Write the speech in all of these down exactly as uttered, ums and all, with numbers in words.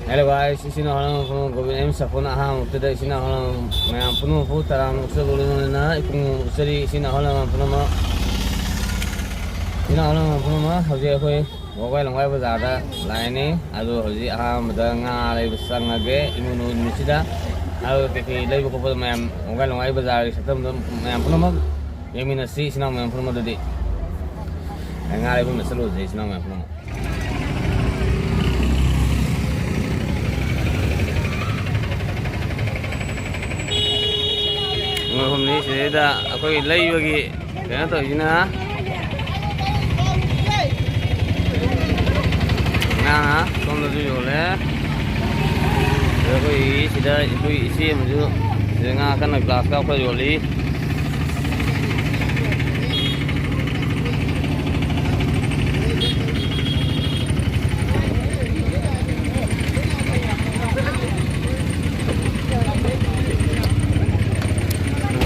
Hello guys, ꯏꯆꯤꯟ ꯏꯅꯥꯎ ꯍꯣꯂꯝ ꯄꯨꯝꯅꯃꯛ ꯒꯣꯕꯤꯟ ꯑꯦꯝ ꯁꯥꯐꯨꯅ ꯑꯍꯥꯟꯕ ꯃꯛꯇꯗ ꯏꯆꯤꯟ ꯏꯅꯥꯎ ꯍꯣꯂꯝ ꯃꯌꯥꯝ ꯄꯨꯝꯅꯃꯛꯄꯨ ꯇꯔꯥꯝꯅ ꯑꯣꯛꯆꯕ ꯂꯣꯏꯅꯅ ꯏꯄꯨꯡ ꯎꯆꯔꯤ ꯏꯆꯤꯟ ꯏꯅꯥꯎ ꯍꯣꯂꯝ ꯄꯨꯝꯅꯃꯛ, ꯏꯆꯤꯟ ꯏꯅꯥꯎ ꯍꯣꯂꯝ ꯄꯨꯝꯅꯃꯛ ꯍꯧꯖꯤꯛ ꯑꯩꯈꯣꯏ ꯋꯥꯕꯒꯥꯏ ꯂꯝꯒꯥꯏ ꯕꯖꯥꯔꯗ ꯂꯥꯛꯑꯅꯤ꯫ ꯑꯗꯣ ꯍꯧꯖꯤꯛ ꯑꯍꯥꯟꯕꯗ ꯉꯥ ꯂꯩꯕ ꯆꯪꯉꯒꯦ ꯏꯃꯣꯏꯅꯨ ꯅꯨꯃꯤꯠꯁꯤꯗ꯫ ꯑꯗꯣ ꯀꯩꯀꯩ ꯂꯩꯕ ꯈꯣꯠꯄꯗꯣ ꯃꯌꯥꯝ ꯋꯥꯕꯒꯥꯏ ꯂꯝꯒꯥꯏ ꯕꯖꯥꯔꯒꯤ ꯁꯛꯇꯝꯗ ꯃꯌꯥꯝ ꯄꯨꯝꯅꯃꯛ ꯌꯦꯡꯃꯤꯟꯅꯁꯤ ꯏꯆꯤꯟ ꯏꯅꯥꯎ ꯃꯌꯥꯝ ꯄꯨꯝꯅꯃꯛ꯫ ꯑꯗꯨꯗꯤ ꯉꯥ ꯂꯩꯐꯝꯗ ꯆꯠꯂꯨꯁꯦ ꯏꯆꯤꯟ ꯏꯅꯥꯎ ꯃꯌꯥꯝ ꯄꯨꯝꯅꯃꯛ꯫ ꯃꯣꯏ ꯑꯍꯨꯝꯅꯤ ꯁꯤꯗꯩꯗ ꯑꯩꯈꯣꯏꯒꯤ ꯂꯩꯕꯒꯤ ꯀꯩꯅꯣ ꯇꯧꯔꯤꯁꯤꯅ ꯉꯥ ꯁꯣꯝꯗꯁꯨ ꯌꯣꯜꯂꯦ꯫ ꯑꯗ ꯑꯩꯈꯣꯏꯒꯤ ꯁꯤꯗ ꯑꯩꯈꯣꯏ ꯏꯆꯦ ꯑꯃꯁꯨ ꯁꯤꯗ ꯉꯥ ꯀꯟꯅ ꯒ꯭ꯂꯥꯁ ꯀꯥꯞꯄ ꯌꯣꯜꯂꯤ꯫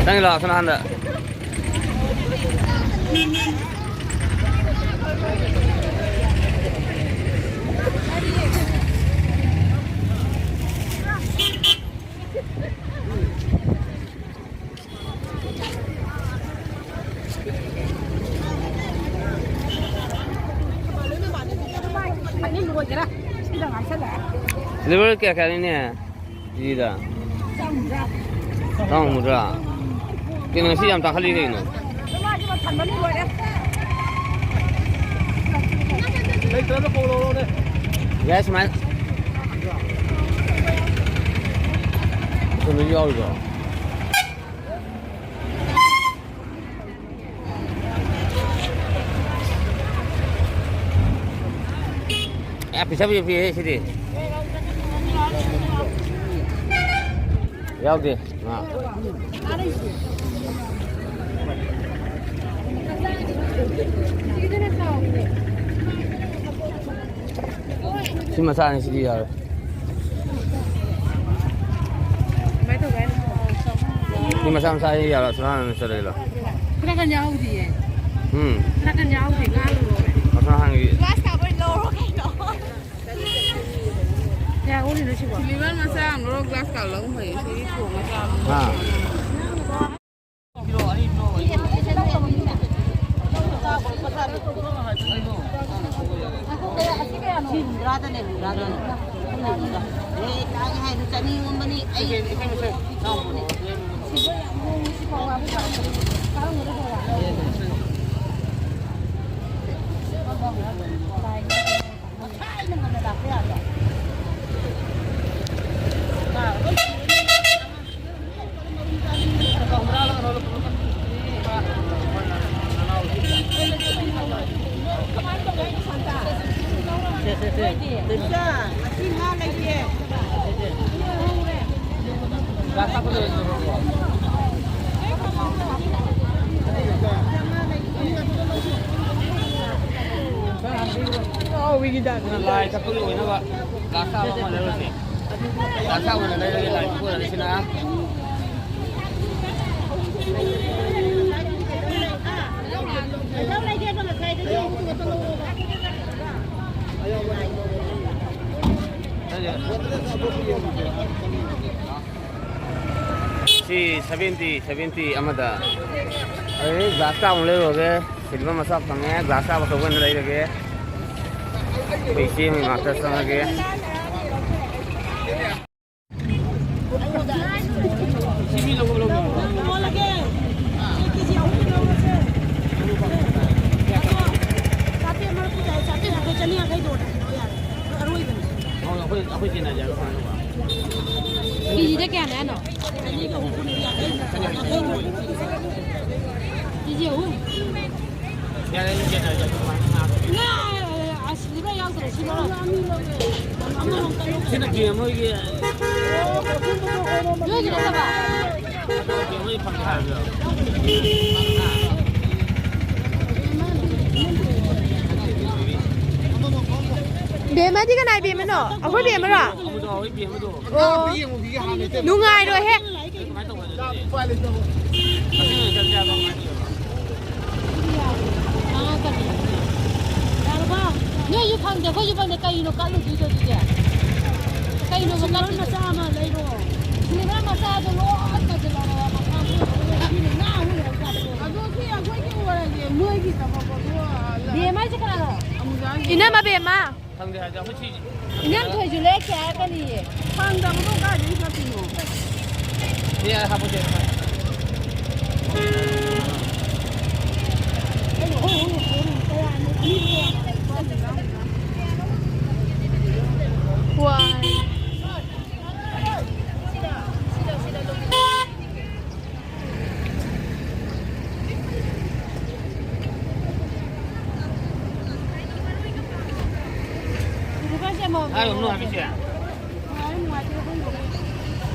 ꯅꯪꯒꯤ ꯂꯥꯛꯑꯣ ꯁꯣꯝ ꯅꯥꯀꯟꯗ꯫ ꯂꯤꯚꯔ ꯀꯌꯥ ꯀꯌꯥꯅꯤꯅꯦ? ꯀꯦꯖꯤꯗ? ꯆꯥꯝꯃ ꯍꯨꯝꯗ꯭ꯔꯥ꯫ ꯀꯩꯅꯣ ꯉꯁꯤ ꯌꯥꯝ ꯇꯥꯡꯈꯠꯂꯤ ꯀꯩꯅꯣ? ꯌꯥꯏ ꯁꯨꯃꯥꯏꯅ꯫ ꯀꯩꯅꯣ ꯌꯥꯎꯔꯤꯕꯣ? ꯑꯦ, ꯄꯤꯁꯥ ꯄꯤꯁꯥ ꯄꯤꯍꯦ ꯁꯤꯗꯤ꯫ ꯌꯥꯎꯗꯦ꯫ ꯑꯥ꯫ ꯁꯤ ꯃꯆꯥꯅꯤ, ꯁꯤꯗꯤ ꯌꯥꯔꯣꯏ꯫ ꯀꯃꯥꯏ ꯇꯧꯒꯦ ꯍꯥꯏꯅꯣ? ꯁꯤ ꯃꯆꯥ ꯃꯆꯥ ꯌꯥꯔꯣꯏ, ꯑꯁꯣꯝ ꯅꯥꯀꯟꯗ ꯆꯠꯂꯁꯤ ꯂꯥꯎ꯫ ꯈꯔ ꯀꯟ ꯌꯥꯎꯗꯤꯌꯦ꯫ ꯎꯝ꯫ ꯈꯔ ꯀꯟ ꯌꯥꯎꯗꯦ, ꯉꯥ ꯂꯧꯔꯣ꯫ ꯑꯁꯣꯝ ꯅꯥꯀꯟꯒꯤ ꯒ꯭ꯂꯥꯁ ꯀꯞ ꯑꯣꯏꯅ ꯂꯧꯔꯣ ꯀꯩꯅꯣ꯫ ꯌꯥ, ꯁꯤꯂꯤꯚꯔ ꯃꯆꯥ ꯑꯃ ꯂꯧꯔꯣ, ꯒ꯭ꯂꯥꯁ ꯀꯞ ꯂꯧ ꯐꯩ꯫ ꯁꯤꯒꯤ ꯊꯣꯡ ꯃꯆꯥ ꯑꯃ꯫ ꯑꯥ꯫ ꯁꯤ ꯍꯨꯝꯗ꯭ꯔꯥꯗꯅꯦ, ꯍꯨꯝꯗ꯭ꯔꯥꯗꯅꯦ꯫ ꯑꯦ, ꯇꯥꯡꯉꯦ ꯍꯥꯏꯗꯨ ꯆꯅꯤ ꯑꯣꯟꯕꯅꯤ꯫ ꯑꯩ ꯂꯥꯏ ꯀꯠꯄꯒꯤ ꯑꯣꯏꯅꯕ ꯒ꯭ꯂꯥꯁ ꯆꯥꯕ ꯑꯃ ꯂꯩꯔꯨꯁꯦ꯫ ꯒ꯭ꯂꯥꯁ ꯆꯥꯕ ꯑꯣꯏꯅ ꯂꯩꯔꯒꯦ, ꯂꯥꯏ ꯀꯠꯄ ꯑꯣꯏꯔꯒꯦ ꯁꯤꯅ꯫ ꯁꯤ ꯁꯚꯦꯟꯇꯤ, ꯁꯚꯦꯟꯇꯤ ꯑꯃꯗ꯫ ꯑꯩ ꯒ꯭ꯂꯥꯁ ꯀꯞ ꯑꯃꯨꯛ ꯂꯩꯔꯨꯔꯒꯦ꯫ ꯁꯤꯜꯚꯔ ꯃꯆꯥ ꯐꯪꯉꯦ, ꯒ꯭ꯂꯥꯁ ꯀꯞ ꯑꯆꯧꯕ ꯑꯣꯏꯅ ꯂꯩꯔꯒꯦ꯫ ꯑꯩꯈꯣꯏ ꯏꯆꯦ ꯑꯃꯒꯤ ꯃꯅꯥꯛꯇ ꯆꯪꯉꯒꯦ꯫ ꯀꯦꯖꯤꯗ ꯀꯌꯥꯅꯦ ꯍꯥꯏꯅꯣ? ꯀꯦꯖꯤ ꯑꯍꯨꯝ꯫ ꯉꯥ, ꯑꯁ, ꯂꯤꯚꯔ ꯌꯥꯎꯗ꯭ꯔꯦ, ꯁꯤ ꯂꯧꯔꯣ꯫ ꯁꯤꯅ ꯕꯦꯝ ꯍꯣꯏꯒꯤ꯫ ꯅꯣꯏꯒꯤ ꯅꯠꯇꯕ? ꯕꯦꯝ ꯍꯣꯏ ꯐꯪꯉꯦ ꯍꯥꯏꯕꯗꯣ꯫ ꯕꯦꯝꯃꯗꯤ ꯀꯅꯥꯏ ꯕꯦꯝꯃꯅꯣ? ꯑꯩꯈꯣꯏ ꯕꯦꯝꯃꯔꯣ? ꯑꯃꯨꯗꯣ ꯍꯣꯏ ꯕꯦꯝꯃꯗꯣ꯫ ꯑꯣ꯫ ꯅꯨꯡꯉꯥꯏꯔꯣꯏꯍꯦ꯫ ꯅꯣꯏꯁꯨ ꯐꯪꯗꯦ, ꯑꯩꯈꯣꯏꯁꯨ ꯐꯪꯗꯦ, ꯀꯩꯅꯣ ꯀꯠꯂꯨꯗꯣꯏꯗꯣ ꯑꯗꯨꯗꯤ? ꯑꯗꯣ ꯁꯤ ꯑꯩꯈꯣꯏꯒꯤ ꯑꯣꯏꯔꯗꯤ ꯃꯣꯏꯒꯤ ꯊꯕꯛ ꯑꯗꯨ ꯕꯦꯝꯃ ꯍꯥꯏꯁꯦ ꯀꯅꯥꯅꯣ? ꯑꯃꯨꯖꯥꯒꯤ ꯏꯅꯝꯃ ꯕꯦꯝꯃ꯫ ꯈꯪꯗꯦ ꯍꯥꯏꯗꯤ ꯑꯩꯈꯣꯏ ꯁꯤ ꯏꯅꯝꯊꯣꯏꯁꯨ ꯂꯩꯔꯛꯀꯦ ꯍꯥꯏꯔꯛꯀꯅꯤꯌꯦ꯫ ꯐꯪꯗꯕꯗꯣ ꯀꯥꯏꯗꯩ ꯆꯠꯇꯣꯏꯅꯣ? ꯁꯤ ꯍꯥꯞꯄꯁꯦ꯫ ꯋꯥꯏ꯫ ꯍꯥꯏꯔꯨꯅꯨ ꯍꯥꯏꯕ ꯏꯆꯦ꯫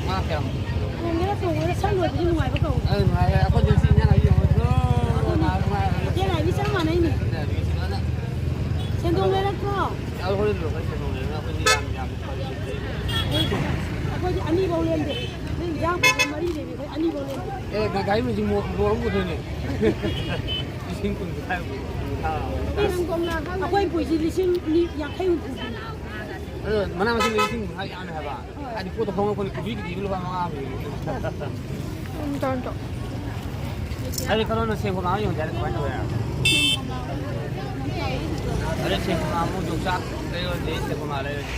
ꯃꯥ ꯀꯌꯥꯝ? ꯊꯣꯡꯒꯦꯔꯥ ꯊꯣꯡꯉꯣꯏꯔꯥ ꯁꯛ ꯂꯣꯏꯕꯗꯤ ꯅꯨꯡꯉꯥꯏꯕ ꯀꯧꯏ꯫ ꯑꯗꯨ ꯅꯨꯡꯉꯥꯏꯔꯦ꯫ ꯑꯩꯈꯣꯏꯁꯨ ꯁꯤ ꯏꯟꯖꯥꯡ ꯅꯥꯄꯤ ꯌꯦꯡꯉꯨꯔꯁꯨ ꯑꯗꯨꯅꯤ꯫ ꯅꯨꯡꯉꯥꯏꯔꯦ꯫ ꯏꯆꯦ ꯂꯥꯏꯕꯤ ꯆꯞ ꯃꯥꯟꯅꯩꯅꯦ꯫ ꯑꯗꯨꯅ ꯁꯦꯟꯗꯣꯡ ꯂꯩꯔꯛꯇ꯭ꯔꯣ? ꯑꯗꯨ ꯍꯣꯔꯦꯟ ꯂꯣꯏꯔꯒ ꯁꯦꯟꯗꯣꯡ ꯂꯩꯔꯒ ꯑꯩꯈꯣꯏꯗꯤ ꯌꯥꯝ ꯌꯥꯝ ꯑꯩꯈꯣꯏꯗꯤ ꯑꯅꯤꯐꯧ ꯂꯦꯝꯗꯦ꯫ ꯅꯣꯏ ꯏꯟꯖꯥꯡ ꯄꯨꯔꯛꯄ ꯃꯔꯤ ꯂꯩꯔꯦ, ꯑꯩꯈꯣꯏ ꯑꯅꯤꯐꯧ ꯂꯦꯝꯗꯦ꯫ ꯑꯦ, ꯒ-, ꯒꯥꯔꯤ ꯃꯁꯤꯡ ꯃꯣ-, ꯃꯣꯔꯣꯛ ꯑꯃ ꯄꯨꯊꯣꯛꯏꯅꯦ꯫ ꯂꯤꯁꯤꯡ ꯀꯨꯟ ꯀꯨꯟꯊ꯭ꯔꯥ ꯀꯨꯟꯊ꯭ꯔꯥ꯫ ꯑꯩꯈꯣꯏ ꯄꯨꯏꯁꯤ ꯂꯤꯁꯤꯡ ꯅꯤ-, ꯌꯥꯡꯈꯩ ꯍꯨꯝꯐꯨ ꯄꯤꯅꯤ꯫ ꯑꯗꯣ ꯃꯅꯥ ꯃꯁꯤꯡ ꯂꯤꯁꯤꯡ ꯀꯨꯟꯊ꯭ꯔꯥ ꯌꯥꯝꯃꯦ ꯍꯥꯏꯕ꯫ ꯍꯣꯏ꯫ ꯍꯥꯏꯗꯤ ꯄꯣꯠꯇꯣ ꯍꯣꯡꯉꯛꯄꯅꯤ, ꯀꯣꯕꯤ ꯀꯦꯖꯤꯗ ꯂꯨꯄꯥ ꯃꯉꯥ ꯄꯤꯔꯦ꯫ ꯎꯝ, ꯇꯧꯔꯣ, ꯇꯧꯔꯣ꯫ ꯑꯗꯨꯗꯤ ꯈꯜꯂꯣꯅ ꯁꯦꯝ ꯀꯣꯝꯂꯥ ꯌꯣꯟꯁꯦ ꯍꯥꯏꯔꯗꯤ ꯀꯃꯥꯏꯅ ꯇꯧꯕ ꯌꯥꯏ? ꯑꯗ ꯁꯦꯝ ꯀꯣꯝꯂꯥ ꯑꯃꯨꯛ ꯌꯣꯡꯆꯥꯛ ꯂꯩꯔꯨꯔꯁꯤ, ꯁꯦꯝ ꯀꯣꯝꯂꯥ ꯂꯩꯔꯨꯔꯁꯤ꯫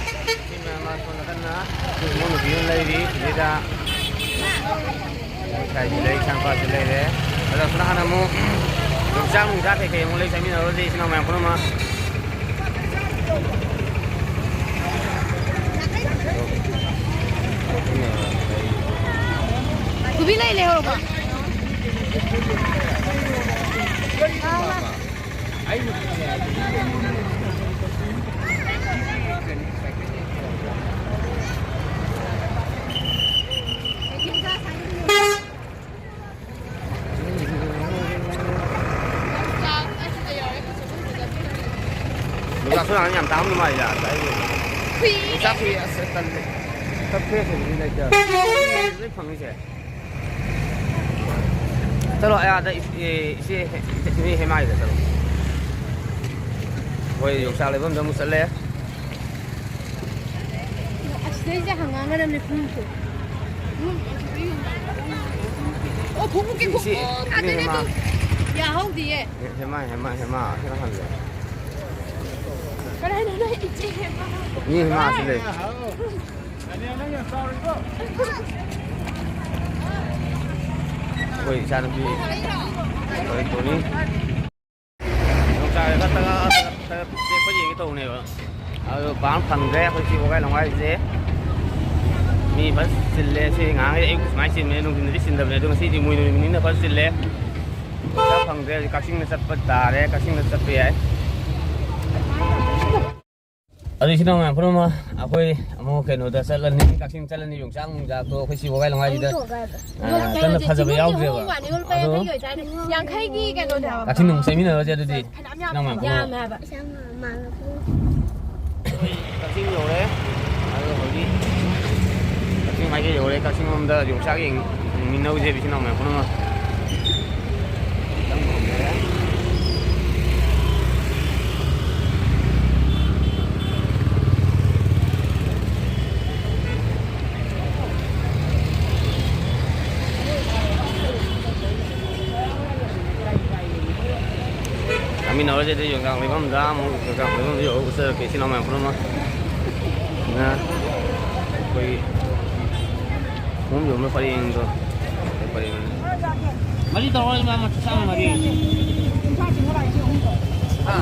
ꯁꯤ ꯃꯌꯥꯝ ꯑꯃ ꯁꯣꯝ ꯅꯥꯀꯟꯅ ꯏꯃꯧ ꯅꯨꯄꯤ ꯑꯃ ꯂꯩꯔꯤ, ꯁꯤꯗ ꯂꯩꯁꯥꯕꯤ ꯂꯩ, ꯏꯆꯥꯅꯨꯄꯥꯁꯨ ꯂꯩꯔꯦ꯫ ꯑꯗ ꯁꯣꯝ ꯅꯥꯀꯟꯗ ꯑꯃꯨꯛ ꯌꯣꯡꯆꯥꯛ ꯅꯨꯡꯆꯥꯛ ꯀꯩꯀꯩ ꯑꯃꯨꯛ ꯂꯩ ꯆꯠꯃꯤꯟꯅꯔꯨꯔꯁꯤ, ꯏꯆꯤꯟ ꯏꯅꯥꯎ ꯃꯌꯥꯝ ꯄꯨꯝꯅꯃꯛ꯫ ꯀꯣꯕꯤ ꯂꯩ ꯂꯩꯍꯧꯔꯕꯣ? ꯅꯨꯡꯁꯥ ꯊꯣꯛꯂꯛꯑꯒ ꯌꯥꯝ ꯇꯥꯡꯉꯝꯗꯧ ꯃꯥꯜꯂꯤꯗ, ꯉꯁꯥꯏꯒꯤ꯫ ꯌꯣꯡꯆꯥꯛ ꯐꯨꯏ, ꯑꯁ, ꯇꯜꯂꯦ꯫ ꯈꯔ fresh ꯑꯣꯏꯕꯗꯤ ꯂꯩꯇꯦ꯫ ꯂꯣꯏ ꯐꯪꯉꯤꯁꯦ꯫ ꯆꯠꯂꯣ, ꯑꯥꯗ ꯏꯆꯦ, ꯏꯆꯦ, ꯏꯆꯦ ꯍꯦꯃꯥꯒꯤꯗ ꯆꯠꯂꯣ꯫ ꯍꯣꯏ, ꯌꯣꯡꯆꯥꯛ ꯂꯩꯐꯝꯗ ꯑꯃꯨꯛ ꯆꯠꯂꯦ꯫ ꯑꯁꯤꯗꯩꯁꯦ ꯍꯪꯉꯛꯑꯝꯒꯗꯕꯅꯦ ꯈꯨꯅꯨꯡꯁꯨ꯫ ꯑꯣ, ꯈꯣꯡꯎꯞꯀꯤ ꯁꯤ, ꯈꯣꯡ-, ꯁꯤ, ꯑꯣ, ꯁꯤꯅ ꯊꯥꯗꯣꯏꯅꯦ ꯍꯦꯃꯥ꯫ ꯑꯗꯨ꯫ ꯌꯥꯍꯧꯗꯤꯌꯦ꯫ ꯍꯦ-, ꯍꯦꯃꯥ, ꯍꯦꯃꯥ, ꯍꯦꯃꯥ, ꯈꯔ ꯍꯜꯂꯦ꯫ ꯀꯗꯥꯏꯗꯅꯣ ꯏꯆꯦ ꯍꯦꯃꯥ? ꯃꯤ ꯍꯦꯃꯥ ꯑꯁꯤ ꯂꯩ꯫ ꯑꯩꯈꯣꯏ ꯏꯆꯥꯅꯨꯄꯤ ꯍꯣꯏ ꯇꯣꯅꯤ꯫ ꯌꯣꯡꯆꯥꯛ ꯈꯔ ꯇꯒ ꯇꯒ ꯇꯒ ꯇꯦꯛꯄ ꯌꯦꯡꯒꯦ ꯇꯧꯕꯅꯦꯕ꯫ ꯑꯗꯣ ꯄꯥꯛ ꯐꯪꯗ꯭ꯔꯦ ꯑꯩꯈꯣꯏ ꯁꯤ ꯋꯥꯒꯥꯏ ꯂꯝꯒꯥꯏꯁꯦ꯫ ꯃꯤ ꯐꯖ ꯆꯤꯜꯂꯦ꯫ ꯁꯤ ꯉꯍꯥꯟꯈꯩ ꯑꯌꯨꯛ ꯁꯨꯃꯥꯏꯅ ꯆꯤꯟꯕꯅꯦ, ꯅꯨꯡꯊꯤꯟꯗꯗꯤ ꯆꯤꯟꯗꯕꯅꯦ꯫ ꯑꯗꯣ ꯉꯁꯤꯗꯤ ꯏꯃꯣꯏꯅꯨ ꯅꯨꯃꯤꯠꯅꯤꯅ ꯐꯖ ꯆꯤꯜꯂꯦ꯫ ꯌꯣꯡꯆꯥꯛ ꯐꯪꯗ꯭ꯔꯦ꯫ ꯍꯧꯖꯤꯛ ꯀꯛꯆꯤꯡꯗ ꯆꯠꯄ ꯇꯥꯔꯦ꯫ ꯀꯛꯆꯤꯡꯗ ꯆꯠꯄ ꯌꯥꯏ꯫ ꯑꯗꯨ ꯏꯆꯤꯟ ꯏꯅꯥꯎ ꯃꯌꯥꯝ ꯄꯨꯝꯅꯃꯛ ꯑꯩꯈꯣꯏ ꯑꯃꯨꯛ ꯀꯩꯅꯣꯗ ꯆꯠꯂꯅꯤ, ꯀꯛꯆꯤꯡ ꯆꯠꯂꯅꯤ꯫ ꯌꯣꯡꯆꯥꯛ ꯅꯨꯡꯆꯥꯛꯇꯣ ꯑꯩꯈꯣꯏ ꯁꯤ ꯋꯥꯒꯥꯏ ꯂꯝꯒꯥꯏꯁꯤꯗ, ꯑ, ꯀꯟꯅ ꯐꯖꯕ ꯌꯥꯎꯗ꯭ꯔꯦꯕ꯫ ꯑꯗꯣ ꯌꯥꯡꯈꯩꯒꯤ ꯀꯩꯅꯣꯅꯦ ꯍꯥꯏꯕ꯫ ꯀꯛꯆꯤꯡꯗ ꯑꯃꯨꯛ ꯆꯠꯃꯤꯟꯅꯔꯁꯦ ꯑꯗꯨꯗꯤ꯫ ꯐꯅꯌꯥꯝ ꯌꯥꯝ ꯏꯅꯥꯎ ꯃꯌꯥꯝ ꯄꯨꯝꯅꯃꯛ꯫ ꯌꯥꯝꯃꯦ ꯍꯥꯏꯕ꯫ ꯀꯛꯆꯤꯡ ꯌꯧꯔꯦ꯫ ꯑꯗꯣ ꯍꯧꯖꯤꯛ ꯀꯛꯆꯤꯡ ꯃꯥꯏꯀꯩ ꯌꯧꯔꯦ꯫ ꯀꯛꯆꯤꯡ ꯂꯣꯝꯗ ꯌꯣꯡꯆꯥꯛ ꯌꯦꯡꯃꯤꯟꯅꯧꯁꯦ ꯏꯆꯤꯟ ꯏꯅꯥꯎ ꯃꯌꯥꯝ ꯄꯨꯝꯅꯃꯛ꯫ ꯆꯥꯃꯤꯟꯅꯔꯁꯦ ꯑꯗꯨ ꯌꯣꯡꯆꯥꯛ ꯂꯩꯐꯝꯗ ꯑꯃꯨꯛ, ꯌꯣꯡꯆꯥꯛ ꯂꯩꯐꯝꯗ ꯌꯧꯔꯒ ꯎꯠꯆꯔꯛꯀꯦ ꯏꯆꯤꯟ ꯏꯅꯥꯎ ꯃꯌꯥꯝ ꯄꯨꯝꯅꯃꯛ꯫ ꯅ ꯑꯩꯈꯣꯏꯒꯤ ꯈꯣꯡꯎꯞ ꯌꯣꯟꯕ ꯄꯔꯦꯡꯗꯣ꯫ ꯄꯔꯦꯡ꯫ ꯃꯔꯤ ꯇꯧꯔꯣ, ꯏꯃꯥ, ꯃꯆꯥ ꯆꯥꯝꯃ ꯃꯔꯤ꯫ ꯍꯥ?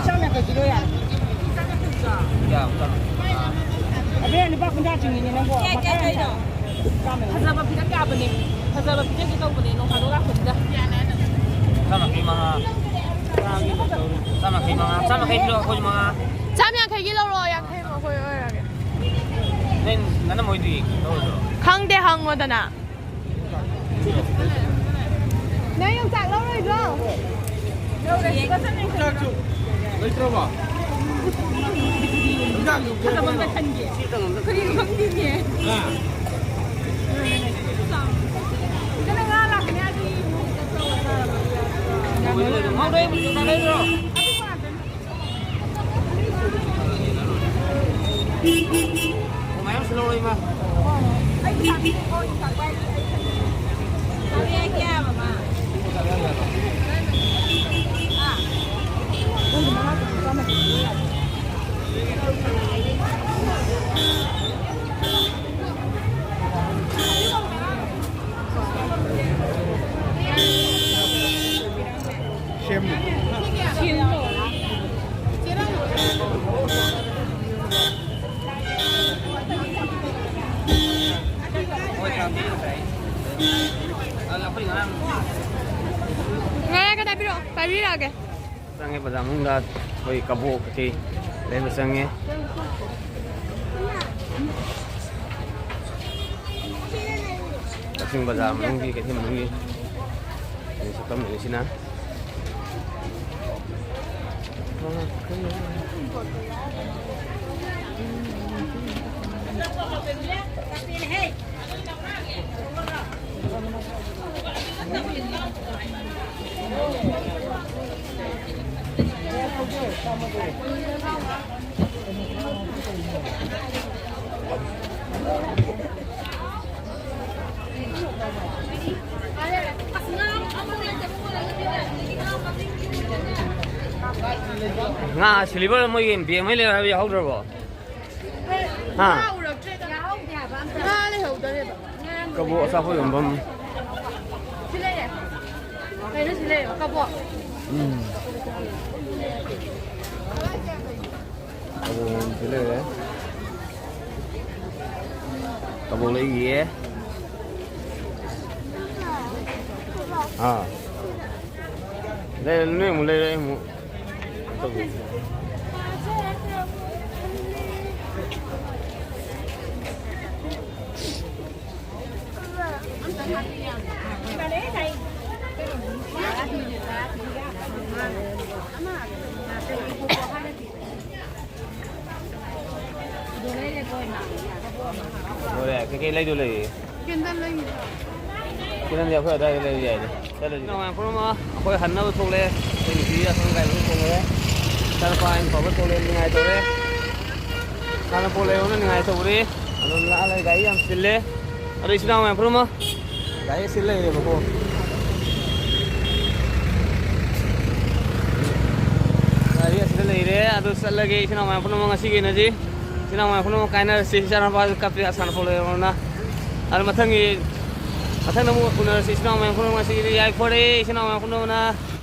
ꯌꯥꯝ ꯆꯥꯝꯃ꯫ ꯑꯕꯦ, ꯂꯨꯄꯥ ꯀꯨꯟꯊ꯭ꯔꯥ ꯆꯤꯡꯉꯤꯅꯦ ꯅꯪꯕꯣ꯫ ꯀꯌꯥ, ꯀꯌꯥ ꯇꯧꯔꯤꯅꯣ? ꯐꯖꯕ ꯄꯤꯔꯛꯀꯦ ꯍꯥꯏꯕꯅꯦ꯫ ꯐꯖꯕ ꯄꯤꯔꯛꯀꯦ ꯇꯧꯕꯅꯦ, ꯅꯣꯡ ꯐꯥꯗꯣꯛ ꯂꯥꯛꯄꯅꯤꯗ꯫ ꯆꯥꯝꯃ ꯌꯥꯡꯈꯩ ꯃꯉꯥ꯫ ꯆꯥꯝꯃ ꯌꯥꯡꯈꯩ ꯃꯉꯥ꯫ ꯆꯥꯝꯃ ꯌꯥꯡꯈꯩ ꯄꯤꯔꯛꯑꯣ, ꯑꯩꯈꯣꯏꯁꯨ ꯃꯉꯥ꯫ ꯆꯥꯝ ꯌꯥꯡꯈꯩꯒꯤ ꯂꯧꯔꯣ, ꯌꯥꯡꯈꯩ ꯑꯩꯈꯣꯏ ꯑꯣꯏꯔꯒꯦ꯫ ꯅꯪ ꯅꯅꯝꯃ ꯍꯣꯏꯗꯤ ꯂꯧꯔꯣꯏꯗ꯭ꯔꯣ? ꯈꯪꯗꯦ, ꯍꯪꯉꯣꯗꯅ꯫ ꯅꯪ ꯌꯣꯡꯆꯥꯛ ꯂꯧꯔꯣꯏꯗ꯭ꯔꯣ? ꯂꯧꯔꯣꯏ꯫ ꯂꯩꯇ꯭ꯔꯕꯣ? ꯏꯟꯖꯥꯡꯗꯣ ꯈꯟꯒꯦ꯫ ꯀꯔꯤꯅꯣ ꯈꯪꯗꯦꯅꯦ꯫ ꯍꯥ? ꯁꯤꯗꯅ ꯉꯥ ꯂꯥꯛꯀꯅꯤ ꯍꯥꯏꯕꯒꯤ ꯃꯑꯣꯡꯗ ꯇꯧꯔꯒ ꯉꯥꯎꯔꯦ꯫ ꯃꯌꯥꯝꯁꯨ ꯂꯧꯔꯣ, ꯏꯃꯥ꯫ ꯉꯥꯏꯔꯒ ꯇꯥꯛꯄꯤꯔꯛꯑꯣ, ꯄꯥꯏꯕꯤꯔꯛꯑꯒꯦ꯫ ꯆꯪꯉꯦ ꯕꯖꯥꯔ ꯃꯅꯨꯡꯗ ꯑꯩꯈꯣꯏ ꯀꯕꯣꯛ ꯀꯩꯀꯩ ꯂꯩꯕ ꯆꯪꯉꯦ꯫ ꯀꯛꯆꯤꯡ ꯕꯖꯥꯔ ꯃꯅꯨꯡꯒꯤ, ꯀꯩꯊꯦꯜ ꯃꯅꯨꯡꯒꯤ ꯁꯛꯇꯝ ꯑꯁꯤꯅ꯫ ꯉꯥ ꯁꯤꯂꯤꯚꯔ ꯃꯣꯏꯒꯤ ꯕꯦꯝꯃꯩ ꯂꯩꯔ ꯍꯥꯏꯕ ꯌꯥꯎꯍꯧꯗ꯭ꯔꯕꯣ? ꯍꯥ? ꯉꯥ ꯎꯔꯛꯇ꯭ꯔꯦꯗ꯫ ꯉꯥ ꯂꯩꯍꯧꯗꯔꯦꯕ꯫ ꯀꯕꯣꯛ ꯑꯆꯥꯄꯣꯠ ꯌꯣꯟꯐꯝ꯫ ꯁꯤ ꯂꯩꯔꯦ꯫ ꯀꯩꯅꯣ ꯁꯤ ꯂꯩꯔꯦ? ꯀꯕꯣꯛ꯫ ꯎꯝ꯫ ꯀꯕꯣꯛ ꯌꯣꯟꯐꯝꯁꯤ ꯂꯩꯔꯦ꯫ ꯀꯕꯣꯛ ꯂꯩꯈꯤꯌꯦ꯫ ꯑꯥ꯫ ꯂꯩꯔꯦ, ꯅꯣꯏ ꯑꯃꯨꯛ ꯂꯩꯔꯦ, ꯑꯩ ꯑꯃꯨꯛ꯫ ꯂꯣꯏꯔꯦ, ꯀꯩꯀꯩ ꯂꯩꯗꯣꯏ ꯂꯩꯔꯤ? ꯀꯦꯟꯗꯜ ꯂꯩꯅꯤꯡꯕ꯫ ꯀꯦꯟꯗꯜꯗꯤ ꯑꯩꯈꯣꯏ ꯑꯗꯨꯋꯥꯏꯗ ꯂꯩꯕ ꯌꯥꯏꯗ꯫ ꯆꯠꯂꯁꯤ꯫ ꯅꯨꯡꯉꯥꯏ ꯄꯨꯔꯝꯃ ꯑꯩꯈꯣꯏ ꯍꯟꯅꯕ ꯊꯣꯛꯂꯦ꯫ ꯑꯩꯈꯣꯏ ꯅꯨꯄꯤ ꯑꯁꯣꯝ ꯀꯥꯏꯕꯗ ꯊꯣꯛꯂꯦ꯫ ꯏꯆꯥꯅꯨꯄꯥ ꯑꯩꯅ ꯐꯕ ꯊꯣꯛꯂꯦ, ꯅꯤꯡꯉꯥꯏ ꯇꯧꯔꯦ꯫ ꯁꯥꯟꯅꯄꯣꯠ ꯂꯩꯔꯨꯅ ꯅꯤꯡꯉꯥꯏ ꯇꯧꯔꯦ꯫ ꯑꯗꯨꯝ ꯂꯥꯛꯑ ꯂꯩ, ꯒꯥꯔꯤ ꯌꯥꯝ ꯆꯤꯜꯂꯦ꯫ ꯑꯗꯣ ꯏꯆꯤꯟ ꯏꯅꯥꯎ ꯃꯌꯥꯝ ꯄꯨꯔꯝꯃ ꯒꯥꯔꯤ ꯑꯁꯤ ꯂꯩꯔꯦꯕꯀꯣ꯫ ꯒꯥꯔꯤ ꯑꯁꯤꯗ ꯂꯩꯔꯦ꯫ ꯑꯗꯨ ꯆꯠꯂꯒꯦ ꯏꯆꯤꯟ ꯏꯅꯥꯎ ꯃꯌꯥꯝ ꯄꯨꯝꯅꯃꯛ꯫ ꯉꯁꯤꯒꯤ ꯑꯣꯏꯅꯗꯤ ꯏꯆꯤꯟ ꯏꯅꯥꯎ ꯃꯌꯥꯝ ꯄꯨꯝꯅꯃꯛ ꯀꯥꯏꯅꯔꯁꯤ꯫ ꯏꯆꯥꯅꯨꯄꯥꯁꯨ ꯀꯞꯄꯤ, ꯑꯁꯥꯟꯅ ꯐꯥꯎ ꯂꯩꯔꯕꯅꯤꯅ꯫ ꯑꯗꯨ ꯃꯊꯪꯒꯤ, ꯃꯊꯪꯗ ꯑꯃꯨꯛ ꯎꯅꯔꯁꯤ ꯏꯆꯤꯟ ꯏꯅꯥꯎ ꯃꯌꯥꯝ ꯄꯨꯝꯅꯃꯛ꯫ ꯉꯁꯤꯒꯤꯗꯤ ꯌꯥꯏꯐꯔꯦ ꯏꯆꯤꯟ ꯏꯅꯥꯎ ꯃꯌꯥꯝ ꯄꯨꯝꯅꯃꯛꯅ꯫